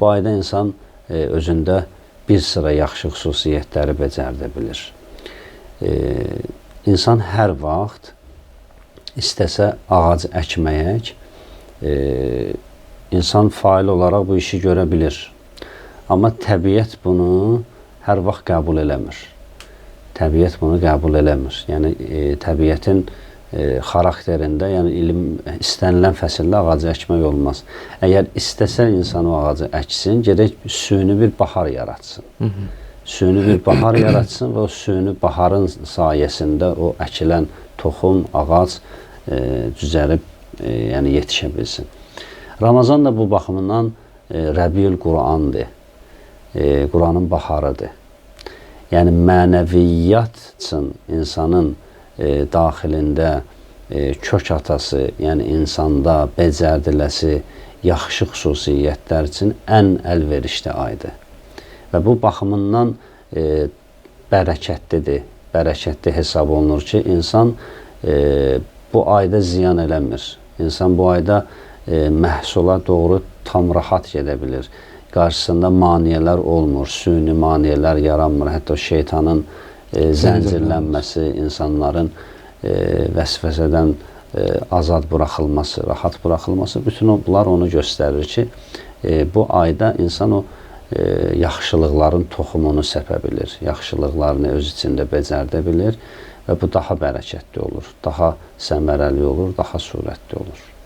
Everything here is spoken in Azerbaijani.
Bu ayda insan özündə bir sıra yaxşı xüsusiyyətləri becərdə bilir. İnsan hər vaxt istəsə ağac əkməyək, insan fail olaraq bu işi görə bilir. Amma təbiət bunu hər vaxt qəbul eləmir. Təbiət bunu qəbul eləmir. Yəni təbiətin xarakterində, yəni ilim istənilən fəsildə ağacı əkmək olmaz. Əgər istəsə insan o ağacı əksin, gərək süni bir bahar yaratsın. Süni bir bahar yaratsın və o süni baharın sayəsində o əkilən toxum, ağac cüzərib, yəni yetişə bilsin. Ramazan da bu baxımından Rəbiül Qurandır. Quranın baharıdır. Yəni mənəviyyat üçün insanın daxilində kök atası, yəni insanda becərdiləsi yaxşı xüsusiyyətlər üçün ən əlverişli aydır. Və bu baxımından bərəkətlidir. Bərəkətli hesab olunur ki, insan bu ayda ziyan eləmir. İnsan bu ayda məhsula doğru tam rahat gedə bilir. Qarşısında maneələr olmur, süni maneələr yaranmır. Hətta şeytanın zəncirlənməsi, insanların vəsvəsədən azad buraxılması, rahat buraxılması, bütün bunlar onu göstərir ki, bu ayda insan o yaxşılıqların toxumunu səpə bilir, yaxşılıqlarını öz içində becərdə bilir və bu daha bərəkətli olur, daha səmərəli olur, daha sürətli olur.